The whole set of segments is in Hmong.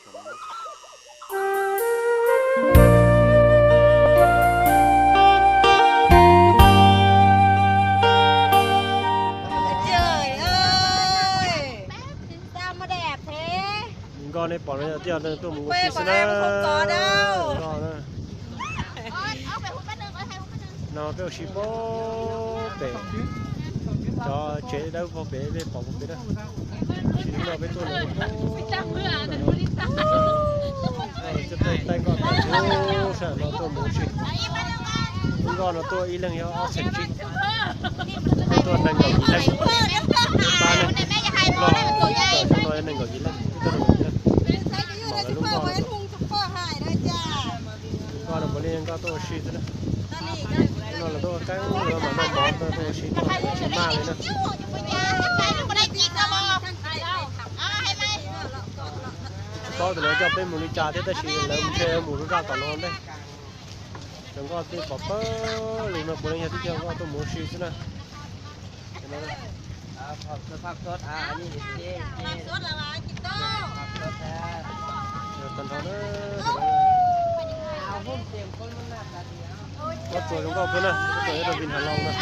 Nkoj nej pom no yog tuaj mus ua si xwb na. Nkoj na. No peb ua si puag pem cov tsev dawb puag pem, peb pom puag pem na. Tab sis hnub no peb tuaj no, tuaj taij nkoj tawm lub sij hawm no tuaj mus ua si. Nkoj no tuaj ib leeg yog ob txheem tsib, tuaj nees nkaum yim leej, pab leej, nkoj no nees nkaum yim leej, tuaj nees nkaum yim leej. Mam lawv lub nkoj no, nkoj no puav leej nkoj tuaj ua si xwb na. No lawv tuaj ua qaib ub, lawv mam noj mov tuaj ua si, tuaj tsis maj li na. Tsis paub tias lawv coj peb mus li cas thiab, tab sis lawv ntshe mus zaj tom no ntej. Cov nkoj twb pom pawg lug no puav leej yog tib co nkoj tuaj mus ua si xwb na. Pob tsuas zoo nkauj kawg na, pob tsuas nyob rau Vịnh Hạ Long na.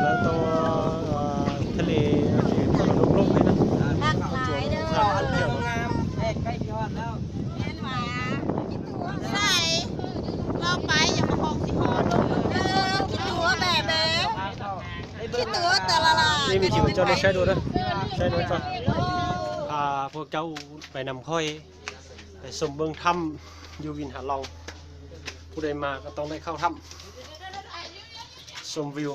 Lawv tau thaj li, tau lub nplooj thiab na. Pob tsuas Ib me ntsis kuv coj nej saib dua na, saib dua tso. Phuav cauv pais nam khoj, pais xoo nplooj thab, yug Vịnh Hạ Long, phu dai mas ko tau naj khauj thab, xoo view.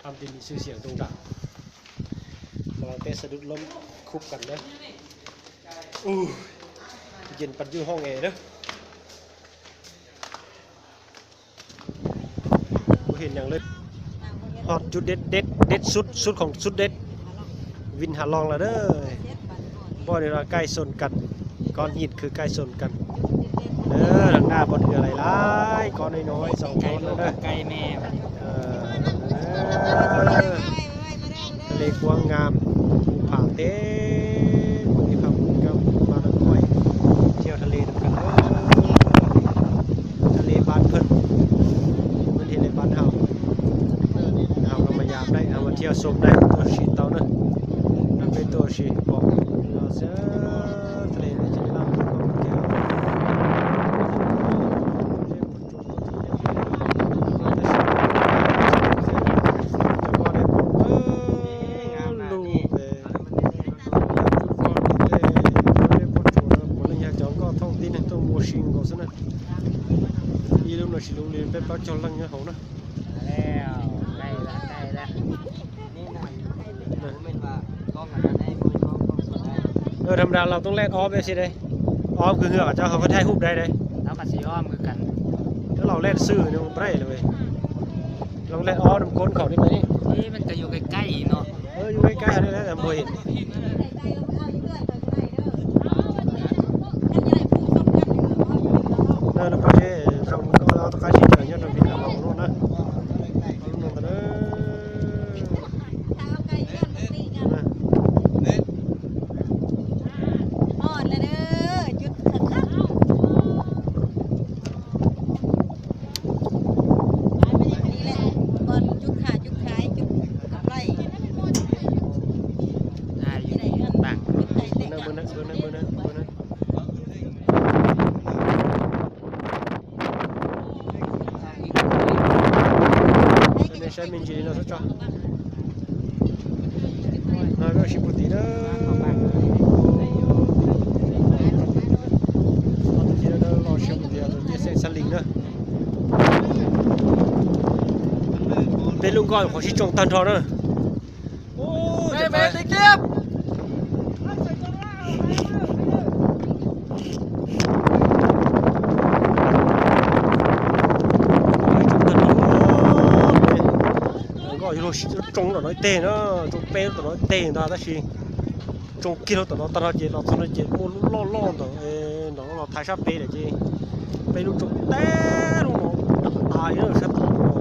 Thab ti ni xwb xiam too nram, teb sa dub lom khub kam na. Yen pas yuj hoo es na. Kuv hais nyeem lawm, hot chút đét, đét, đét sút, sút không sút đét. Vịnh Hạ Long lawm na. Npoj ni no ใกล้ชลกัน, có nhiệtคือใกล้ชลกัน. Đằng đa bọn người lại lái có nói nói giọng có nữa đó. Thale quang ngam, phẳng thế, đi phẳng ngam, mà nó quay theo thale được cả. Thale bán phân, vấn đề là bán hào. Hào mà, mà giảm đây, hào mà theo xôm đây, tôi xịt tàu nữa. Là bên tôi xịt bỏ, nó sẽ thale nó chỉ làm được còn theo. Cov nkoj no puav leej yog cov nkoj thooj tib neeg tuaj mus ua si nkaus xwb na. Ib lub no tsis luv li peb plaub caug leej nyob hauv na. Ơ, tham đa los tooj lej ob peb xwb dej, ob kwv hwj kom cov ho koj thaij hub dai dej. Cov los lej xwb nws ua nprej lawm, los lej ob nws koob khaum li pem. Yus kab kab npua. Peb zoo koj tau qab sib caw nyob rau Vịnh Hạ Long no na. Nej saib me ntsis li no xwb tso. No peb ua si puag tid na. Los si puag tid, tus ncej xeem Xab Lis na. Peb lub nkoj qhov sib tsoo tag nrho na. Nkoj yuav luag tsoo tom no ib teg na, tsoo peb lub tom no ib teg ntag tab sis tsoo kiag lub tom no tag nrho ces los txog no ces muaj lub loj loj ntawm no los thaiv sab pem lawm ces peb lub tsoo tag lub no, tas sab tom no.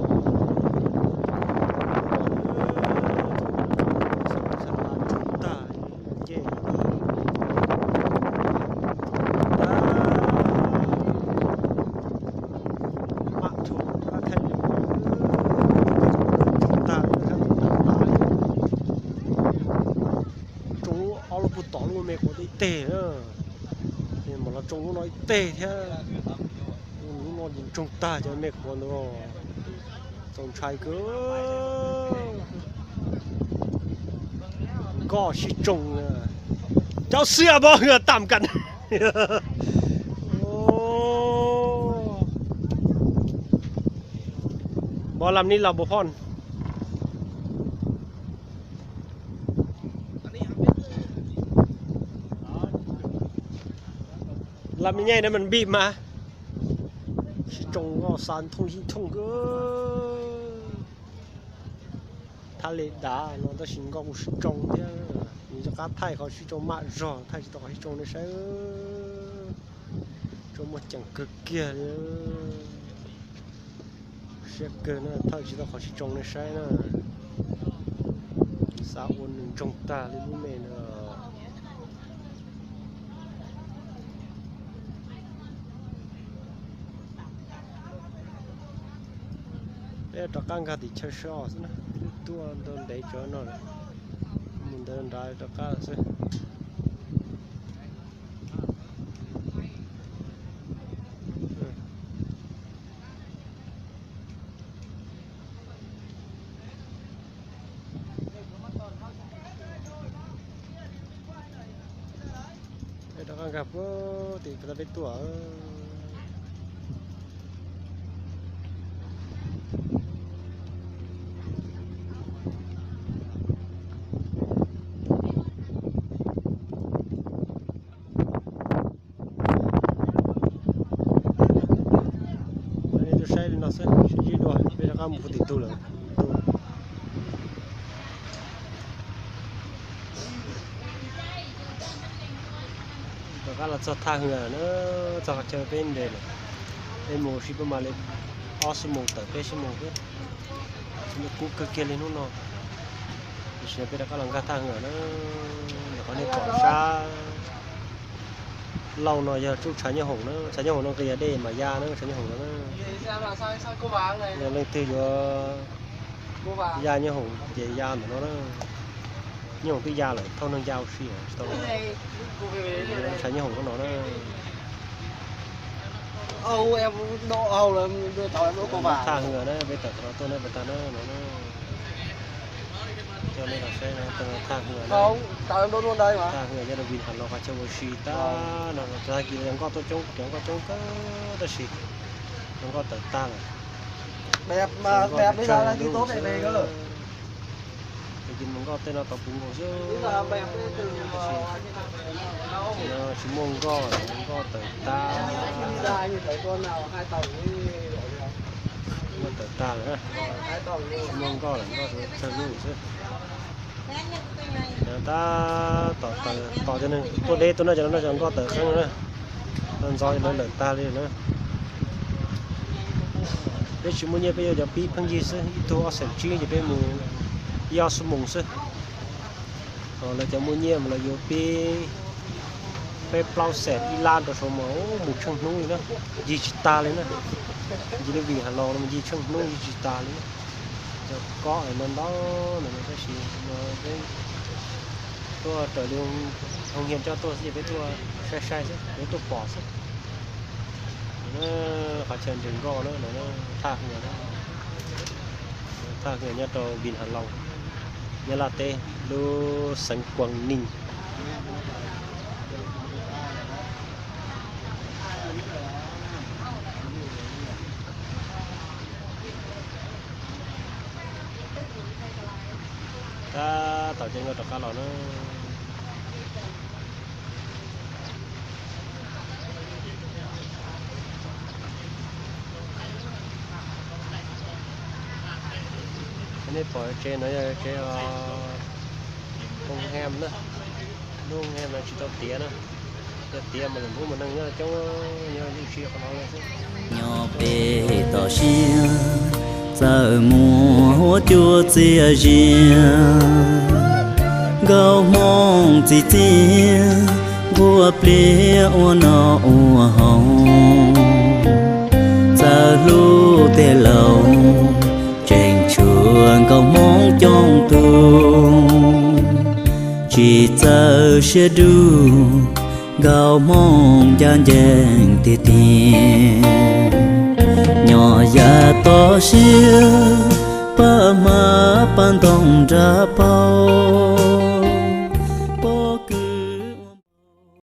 teg na, mam los tsoo lub no ib teg thiab. Lub no ces ntsoog tag cov me qhuav ntawd, txaus ntshai kawg. Nkoj sib tsoo, cov xiab pov tam kam. Mov lam ni los bus phoj. Lam ni nyaij na mas npij mas. Sib tsoo nkoj xa thooj yij thooj kawg. Thaj li dav no tab sis nkoj kuj sib tsoo thiab. Nws rov qab thaij qhov sib tsoo mam zog, thaij tsis tau qhov sib tsoo nej saib. Tsoo muaj ceem kawg kiag li. Siab kawg na, thaij tsis tau qhov sib tsoo nej saib na. Xav ua nws ntsoog tag li lub me no. Peb rov qab nkag tim chaw so xwb na, tuaj ntau ntev tso no, mus ntawd nrad rov qab xwb. Peb rov qab nkag puag tim peb tuaj. Tuaj saib li no xwb, sib ntsib dua, peb rov qab mus puag tim tug lawm. Rov qab los txog thaj hwv na, txog qhov chaw peb nres lawm. Peb mus sib pab mas li ob xuab moos tawm peb xuab moos xwb. Kub kawg kiag li hnub no. Tiam sis peb rov qab los nkag thaj hwv na, qhov nej pom sab laug no yog tsub tshav nyob hoom na, tshav nyob hoom no nqis dej mas ya na, tshav nyob hoom no na. Yog leej twg yuav ya nyob hoom ces ya ntawm no na. Nyob hoom twb ya lawm, thauj neeg ya ua si tsis tau. Tshav nyob hoom no na. Thaj hwv na, peb tawm qhov no tuaj na, peb tag no no na. Coj nej los saib no, thaj hwv na. Thaj hwv nyob rau Vinh Hà Lò qhov chaw ua si tag no, tag kis nkoj tuaj coob, cov nkoj coob kawg tab sis cov nkoj tawm tag lawm. Nkoj tawm tag lawm. Ces mus nkoj tej no tau puv nkaus xwb. Tsis muaj nkoj lawm, nkoj tawm tag. Nkoj tawm tag lawm, tsis muaj nkoj lawm, nkoj tsawg lub xwb. Tab tom, tom cov neeg tuaj deb tuaj no, cov no cov nkoj tawm qeeb na. Ntxov cov no lawm tag li na. Peb tsis muaj nyiaj, peb yuav cov pib pheej yig xwb, ib tug ob xees tsib ces peb mus ib ob xuab moos xwb. Lawv cov muaj nyiaj mas lawv yuav pib peb plaub xees ib lab rau saud mas mus tsheej hnub li na, yig tsis tag li na. Yig lub Vinh Hà Lò no mas yig tsheej hnub yig tsis tag li na. Cov kob no ntau ntau no tab sis peb tuaj raws li hoo hias coj tuaj xwb ces peb tuaj sai sai xwb, peb tuaj pom xwb. Qhov chaw nres nkoj na, thaj hwv na, thaj hwv nyob rau Vinh Hà Lò, Nyab Laj teb, lub xeev Quảng Ninh. Tab tom caij nkoj rov qab los na. Nej pom tsev no yog tsev Hoo Hem na. Lub Hoo Hem no tsis tau tiav na. Yog tiav mas lwm hnub mas neeg nyob coob, yog yeej tsis qhov no xwb. Nyob pem toj siab, txawm muaj huab cua txias zias, nkauj hmoob txiv txiaj, nquag pliag ua noj ua haus. Txawm hlub tej laus, tseem tshuav nkauj hmoob coob tug. Tsis txawj siab dub, nkauj Hmoob ncaj ncees tiag tiag. Nyob yav toj siab, paj hmab paj ntoo nrog paub.